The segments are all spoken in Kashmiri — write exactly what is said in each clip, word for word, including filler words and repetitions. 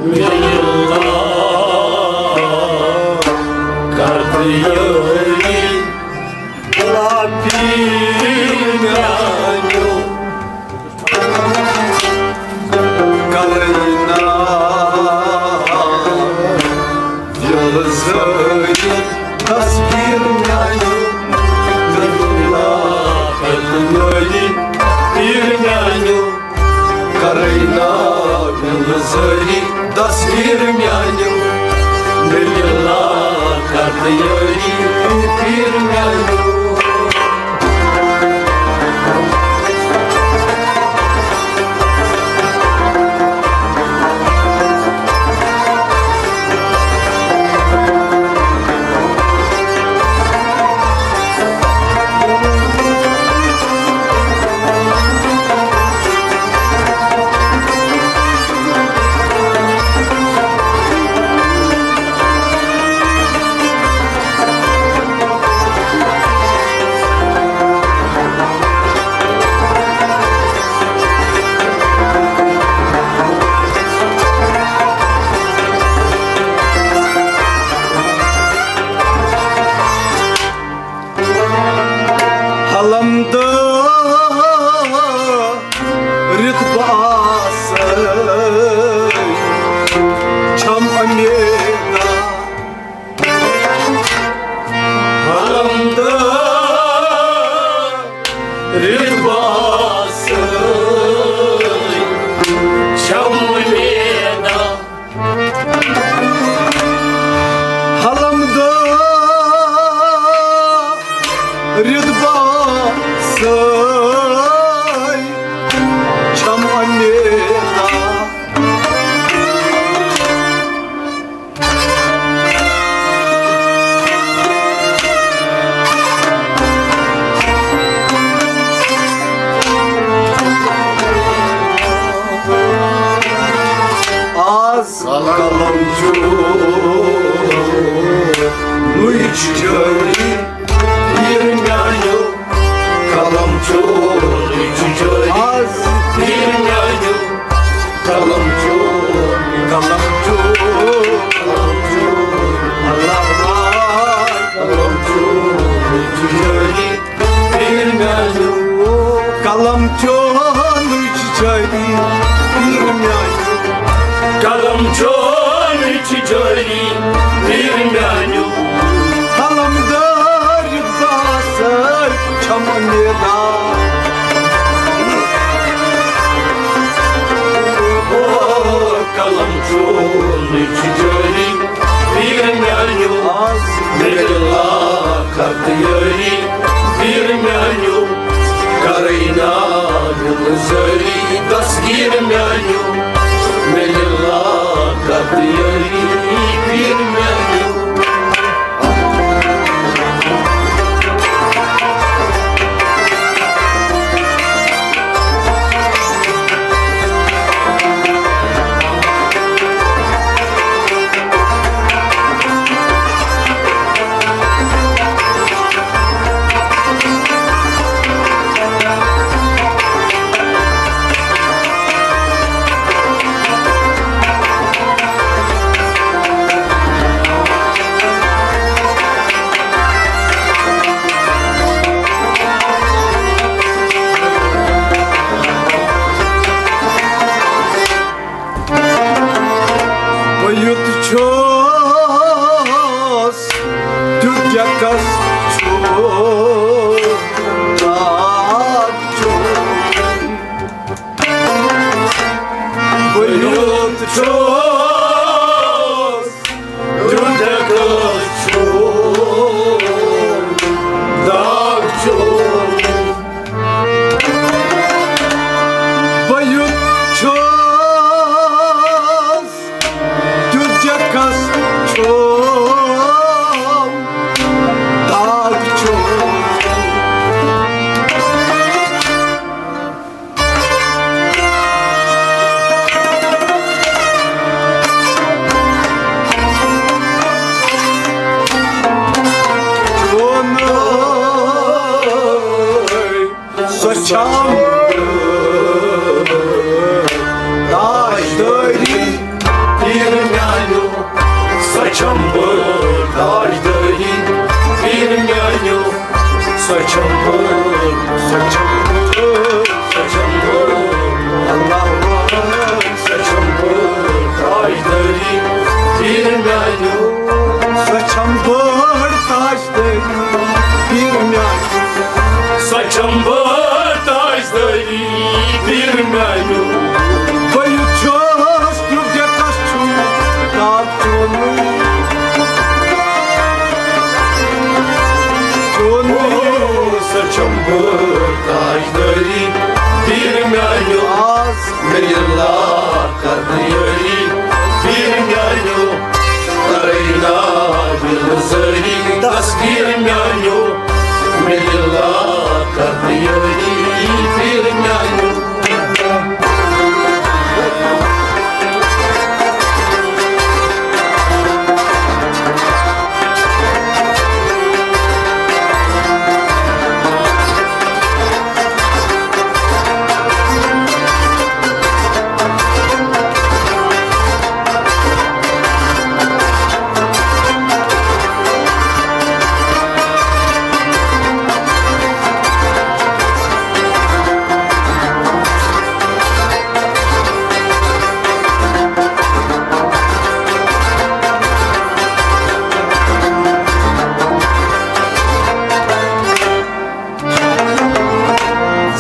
مےٚ یِلا کَتھ یٲری، لا پیٖر میٛانیو، کَرٕے نا دِل زٲری، تصویٖر میٛانیو، مےٚ یِلا کَتھ یٲری، پیٖر میٛانیو۔ کَرٕے نا دِل زٲری، تصویٖر میٛانیو، مےٚ یِلا کَتھ یٲری، پیٖر میٛانیو۔ حلم دٲرِتھ باسے چھم امیدہ۔ حلم دٲرِتھ باسے چھم امیدہ۔ حلم دٲرِتھ باسے چھم امیدہ۔ آز قلم چونُے چھُ جٲری، پیٖر میٛانیو۔ قلم چونُے چھُ جٲری، آز پیٖر میٛانیو۔ قلم چونُے، قلم چونُے، قلم چونُے، اللہ واے۔ قلم چونُے چھُ جٲری، پیٖر میٛانیو۔ قلم چونُے چھُ جٲری، پیٖر میٛانیو۔ قلم چونُے چھُ جٲری، پیٖر میٛانیو۔ قلم دٲرِتھ باسے چھم امیدہ۔ او، قلم چونُے چھُ جٲری، پیٖر میٛانیو۔ آز مےٚ یِلا کَتھ یٲری، پیٖر میٛانیو۔ کَرٕے نا دِل زٲری، دستگیٖر میٛانیو۔ مےٚ یِلا کَتھ یٲری، پیٖر میٛانیو۔ بہٕ یُتھ چھُس، تیُتھ کیٛاہ کس چھُ، راتھ چھُ۔ بہٕ یُتھ چھُس، تیُتھ کس چھُ، داغ چھُ۔ بہٕ یُتھ چھُس، تیُتھ جکس چھُم، داغ چھُم۔ سۄ چھم تاج دٲری۔ چھم بٔڑ تاجدٲری پیٖر میٛانیو، سۄ چھم بٔڑ، سۄ چھم بٔڑ، سۄ چھم بٔڑ، اللہ اکبر، سۄ چھم بٔڑ تاجدٲری پیٖر میٛانیو، سۄ چھم بٔڑ تاجدٲری پیٖر میٛانیو، سۄ چھم بٔڑ تاجدٲری پیٖر میٛانیو۔ بہٕ یُتھ چھُس تیُتھ ڈٮ۪کس چھُم تاپھ چونُے۔ چونُے۔ او، سۄ چھم بٔڑ تاجدٲری پیٖر میٛانیو۔ آز۔ مےٚ یہِ لاکھ کرنہٕ یٲری پیٖر میٛانیو۔ کرے نا دِل زٲری دستگیٖر میٛانیو۔ مےٚ یہِ لاکھ کرنہٕ یٲری پیٖر میٛانیو۔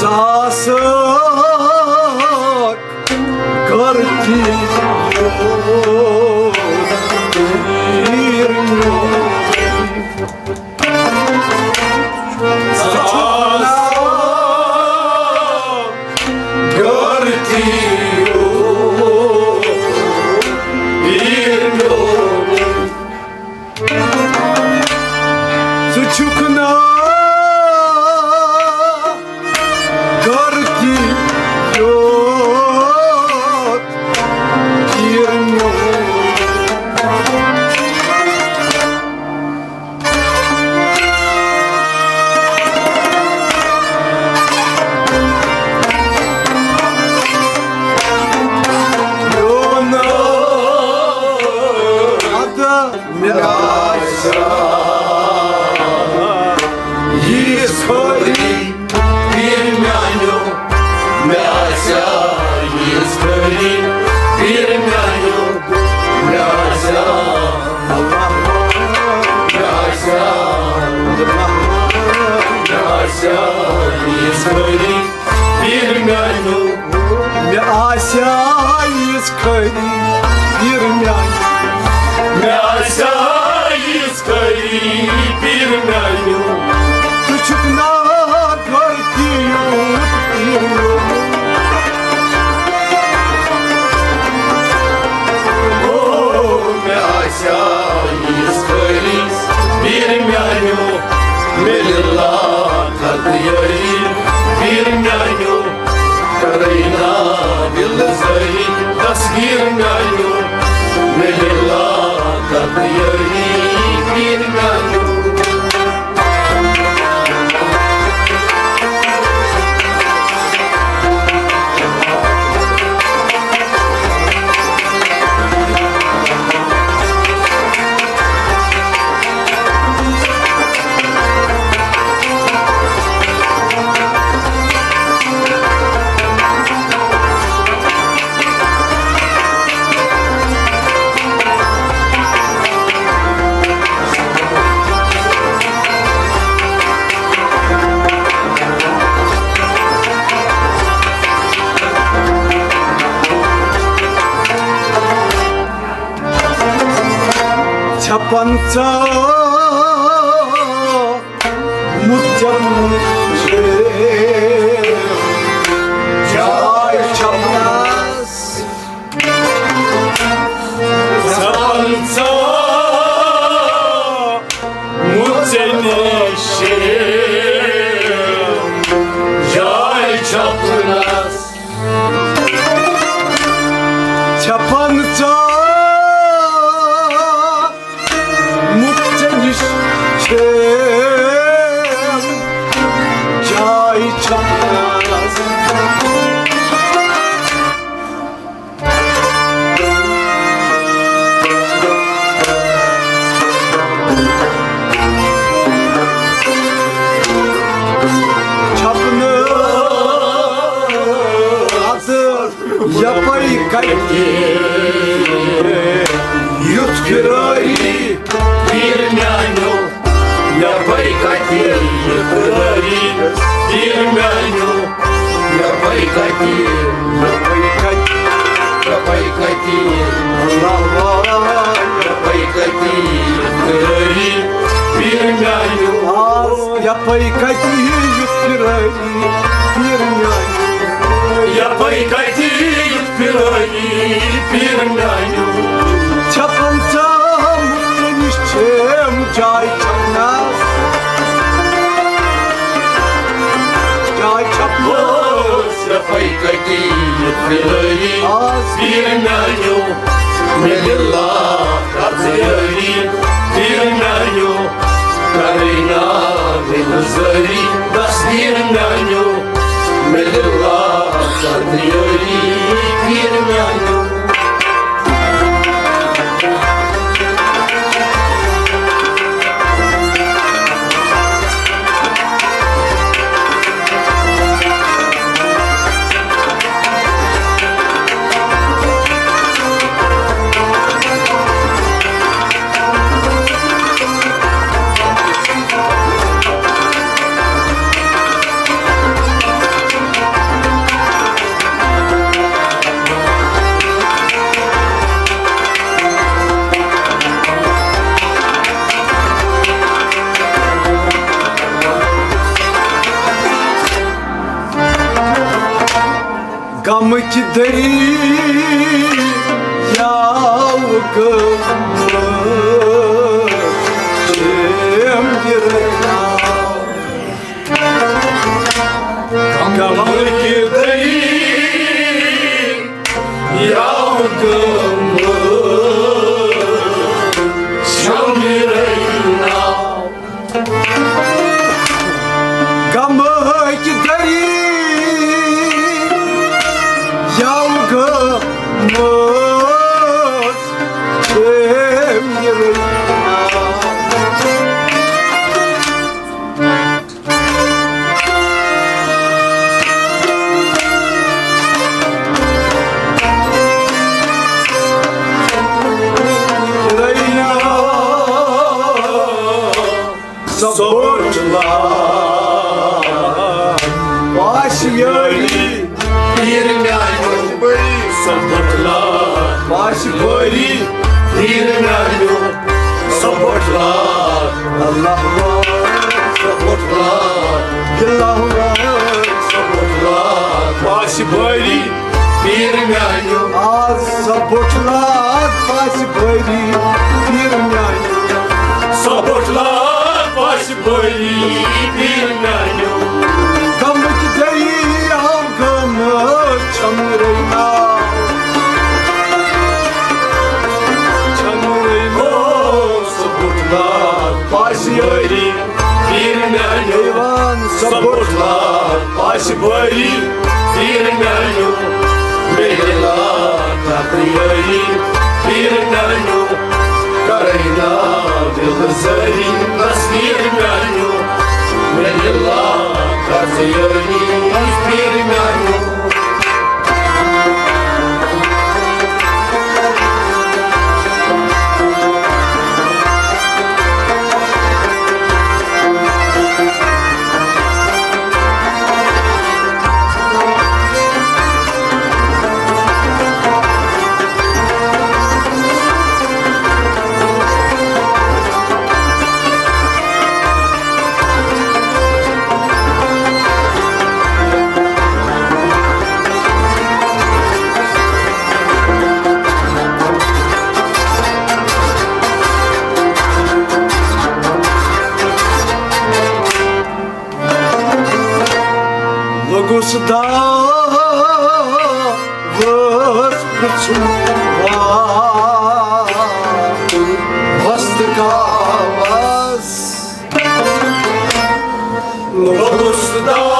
ژٕ آسکھ غٲرتی یوت پیٖر میون۔ ژٕ آسکھ غٲرتی یوت پیٖر میون۔ ژٕ چھُکھ نا غٲرتی یوت پیٖر میون۔ میون ادا مےٚ آسہِ ہا ییٖژ خٲلی پیٖر میٛانیو، مےٚ آسہِ ہا ییٖژ خٲلی پیٖر میٛانیو، مےٚ آسہِ ہا، مےٚ آسہِ ہا، مےٚ آسہِ ہا ییٖژ خٲلی پیٖر میٛانیو۔ مےٚ آسہِ ہا ییٖژ خٲلی پیٖر میٛانیو۔ مےٚ آسہِ ہا ییٖژ خٲلی پیٖر میٛانیو۔ ژٕ چھُکھ نا غٲرتی یوت پیٖر میون۔ او، مےٚ آسہِ ہا ییٖژ خٲلی پیٖر میٛانیو۔ مےٚ لِلا خط یٲری پیٖر میٛانیو۔ کرے نا دِل زٲری دستگیٖر میٛانیو، مےٚ یہِ لاکھ یٲری پیٖر میٛانیو۔ چھپن ژاہ مُژن چھِ جاے چھپنس۔ چھپن ژاہ مُژن چھِ جاے چھپنس۔ چھپن ژاہ مُژن چھِ جاے چھپنس۔ پیٖر میٛانیو، یَپٲرۍ کَتہِ، یَپٲرۍ کَتہِ، یَپٲرۍ کَتہِ، اللہ واے، یَپٲرۍ کَتہِ، یَپٲرۍ پیٖر میٛانیو۔ آز یَپٲرۍ کَتہِ یُتھ پھِرٲری، پیٖر میٛانیو۔ یَپٲرۍ کَتہِ یُتھ پھِرٲری، پیٖر میٛانیو۔ چھَپن ژامُت ژےٚ نِش چھیم جاے چھَپنَس۔ جاے چھَپنَس۔ یَپٲرۍ کَتہِ یُتھ پھِرٲری، آز پیٖر میٛانیو۔ مےٚ دِلا کَتھ یٲری، پیٖر میٛانیو۔ کَرٕے نا مےٚ گُزٲری، بس پیٖر میٛانیو۔ مےٚ دِلا کَتھ یٲری، پیٖر میٛانیو۔ غمٕکۍ دٔریاو گٔمٕتۍ چھِم یہِ رٔنٛگۍ۔ غمٕکۍ دٔریاو یاو گٔمٕژ شمبرٲے ناو۔ غمٕکۍ دٔریاو یاو گٔمٕژ شمبرٲے ناو۔ سۄ بٔٹھ لال پاسہِ یٲری۔ پیٖر میٛانیو، سۄ بٔٹھ لال پاسہِ بٲری۔ پیٖر میٛانیو، سۄ بٔٹھ لال۔ اللہ واے، سۄ بٔٹھ لال۔ اللہ واے، سۄ بٔٹھ لال پاسہِ بٲری۔ پیٖر میٛانیو۔ آز سۄ بٔٹھ لال پاسہِ بٲری۔ پیٖر میٛانیو۔ سۄ بٔٹھ لال پاسہِ بٲری۔ پیٖر میٛانیو۔ غمٕکۍ دٔریاو گٔمٕتۍ چھَم رٔنٛگۍ ناو۔ چھَم رٔنٛگۍ ناو۔ سۄ بٔٹھ لال پاسہِ بٲری۔ پیٖر میٛانیو۔ یِوان سۄ بٔٹھ لال پاسہِ بٲری۔ پیٖر میٛانیو۔ مےٚ دِلا کَتھ یٲری۔ پیٖر میٛانیو۔ کَرٕے نا دِل زٲری۔ بس پیٖر میٛانیو۔ مےٚ دِلا کَتھ یٲری۔ پیٖر میٛانیو۔ لوٚگُس دعوس پرٛژھُن وۄستہٕ کاوس۔ لوٚگُس دعوس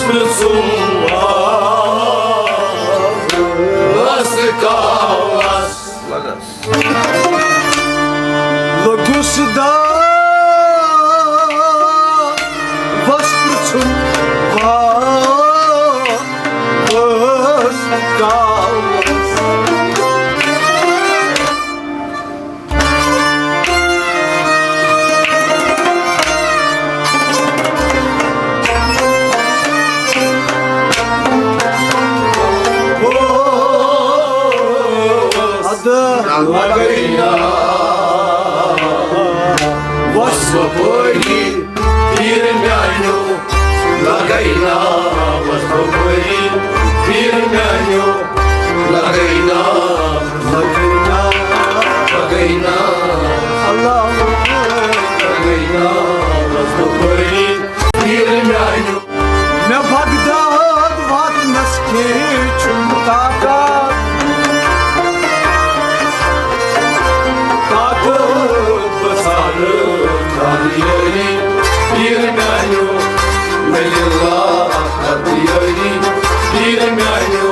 پرٛژھُن وۄستہٕ کاوس۔ لوٚگُس دعوس پرٛژھُن وۄستہٕ کاوس۔ لگے نا وس بپٲری، پیٖر میانیو، لگے نا وس بپٲری، پیٖر میانیو، لگے نا، لگے نا، لگے نا، اللہ، لگے نا وس بپٲری، پیٖر میانیو۔ مےٚ بغداد واتنس کینٛہہ چھُنہٕ طاقت۔ طاقت بہٕ ژھانڈٕ خانیٲری، پیٖر میانیو، مےٚ دِل لاکھ یٲری، پیٖر میانیو،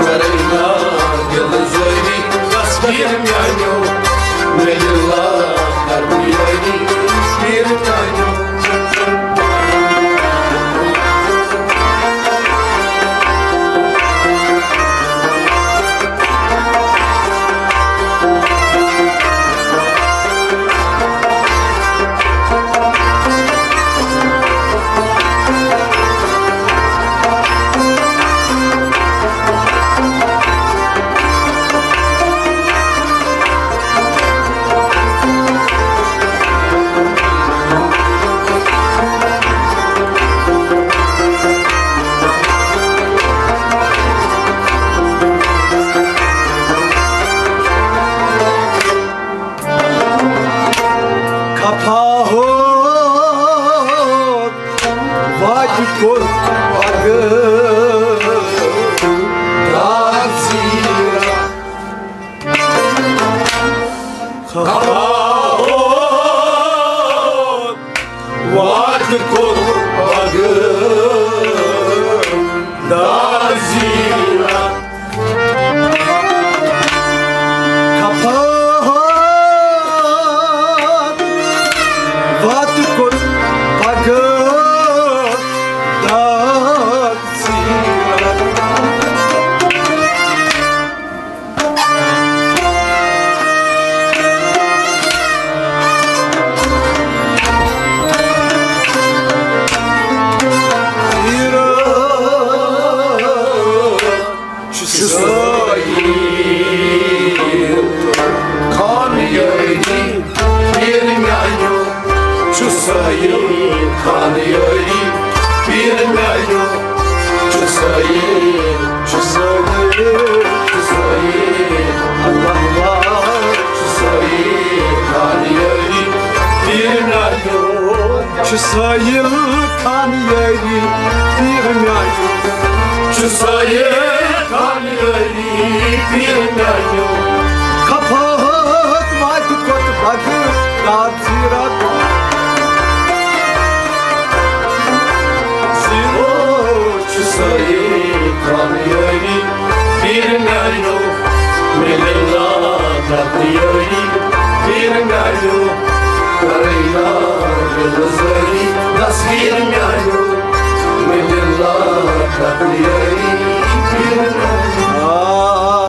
کرے نا دِل زٲری، بس پیٖر میانیو، مےٚ دِل لاکھ یٲری، پیٖر میانیو۔ خفا ہوت واتہِ کوٚر پگہٕ داد زیٖرا۔ خفا ہوت واتہِ کوٚر پگہٕ داد زیٖرا۔ خفا ہوت واتہِ کوٚر پگہٕ داد زیٖرا۔ چھُ سٲیی خانیٲری، پیٖر میانیو، چھُ سٲیی خانیٲری، پیٖر میانیو، چھُ سٲیی، چھُ سٲیی، چھُ سٲیی، اللہ، اللہ، چھُ سٲیی خانیٲری، پیٖر میانیو۔ چھُ سٲیِل خان یٲری پیٖر میانیو۔ چھُ سٲیِل خان یٲری پیٖر میانیو۔ خفاہت واتہِ کوٚت پگہٕ داد زیٖرت۔ زیٖرو چھُ سٲیِل خان یٲری پیٖر میانیو۔ مےٚ لِلا تَتھ یٲری پیٖر میانیو۔ کرے نا دِل زٲری دستگیٖر میانیو۔